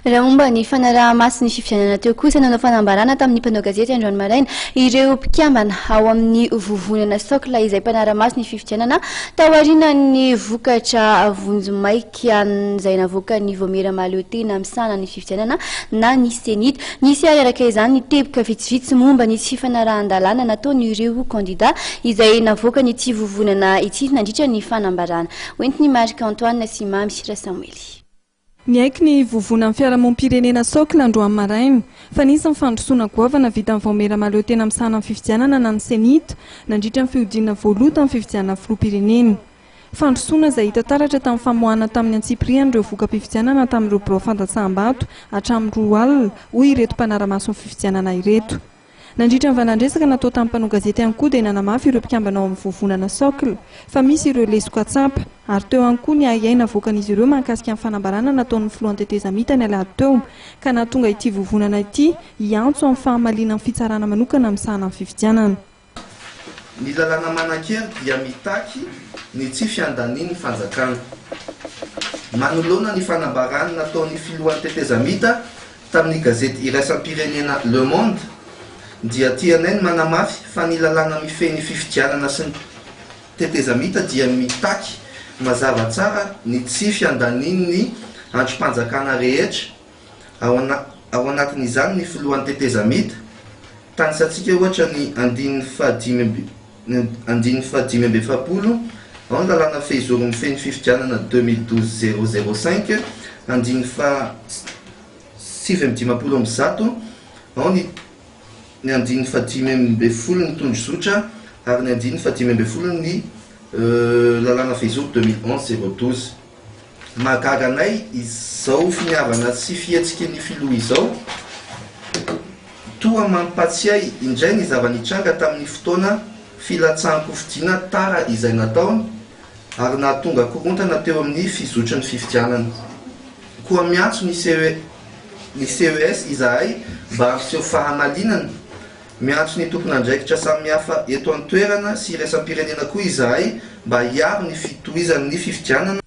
Raha momba ny fanaraha-maso ny fifidianana teo kosa, nanao fanambarana tamin'ny mpanao gazety androany maraina ireo mpikambana ao amin'ny vovonana Socle izay mpanara-maso ny fifidianana taorian'ny vokatra vonjimaika izay navoakan'ny Vaomiera Mahaleotena misahana ny fifidianana na ny Cenit. Nisy ary araka izany ny teboka vitsivitsy momba ny tsy fifanarahan-dalàna nataon'ireo kandida izay navoakan'ity vovonana ity nandritra ny fanambarana. Hoentin'i Marc Antoine sy Mamy Rasamoely. Niaiky ny Vovonan'ny fiarahamonim-pirenena Socle androany maraina fa nisy ny fandrosoana goavana vitan'ny Vaomiera Mahaleotena misahana ny fifidianana na ny Cenit nandritra ny fihodinana voaloha tamin'ny fifidianana filoham-pirenena. Fandrosoana izay hita taratra tamin'ny famoahana tamin'ny antsipiriany ireo voka-pifidianana tamin'ireo birao fandatsaham-bato hatramin'ny 20 alina, hoy ireto mpanara-maso ny fifidianana ireto. Nandritra ny valan-dresaka natao tamin'ny mpanao gazety ihany koa dia nanamafy ireo mpikambana ao amin'ny vovonana Socle fa misy ireo lesoka tsapa ary teo ihany koa ny ahiahy navoakan'izy ireo mahakasika ny fanambarana nataon'ny filohan'ny tetezamita ny alahady teo ka nahatonga ity vovonana ity hiantso amin'ny fahamalinan'ny fitsarana manokana misahana ny fifidianana. Ny lalàna manan-kery dia mitaky ny tsy fiandanian'ny fanjakana. Manoloana ny fanambarana nataon'ny filohan'ny tetezamita Tamin'ny gazety iraisam-pirenena Le Monde dia tianay ny manamafy fa ny lalàna mifehy ny fifidianana sy ny tetezamita dia mitaky mazava tsara ny tsy fiandanian'ny andrim-panjakana rehetra ao ao anatin'izany ny filohan'ny tetezamita. Tanisantsika ohatra ny andininy fahadimy amby ny andininy faha-45 ao ny lalàna fehizoro mifehy ny fifidianana 2012 005, andininy faha 159 ao ny ny andininy faha-15 ny tondrozotra ary ny andininy faha-15 ny lalàna fehizoro 2011 012. Mahagaga anay izao finiavana sy fihetsiky ny filoha izao. Toa mampatsiahy indray ny zava-nitranga tamin'ny fotoana filatsahan-kofidina tara izay nataony ary nahatonga korontana teo amin'ny fizotry ny fifidianana. Koa miantso ny CE ny CES izahay mba hampiseho fahamalinana. Miantso ny tompon'andraikitra samihafa eto an-toerana sy iraisam-pirenena koa izahay mba hiaro ny fitohizan'ny fifidianana.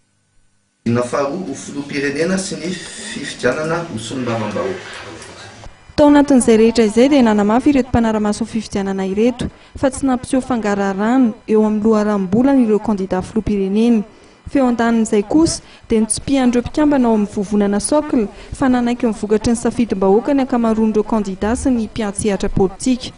Dina faharoa ho filoham-pirenena sy ny fifidianana ho solombavambahoaka. Tao anatin'izay rehetra izay dia nanamafy ireto mpanara-maso ny fifidianana ireto fa tsy nampiseho fangaraharana eo amin'ny loharanom-bolany ireo kandida filoham-pirenena. Feo andanin'izay kosa dia notsipihan'ireo mpikambana ao amin'ny vovonana Socle fa nanaiky ny vokatry ny safidim-bahoaka ny ankamaroan'ireo kandida sy ny mpiantsehatra politika.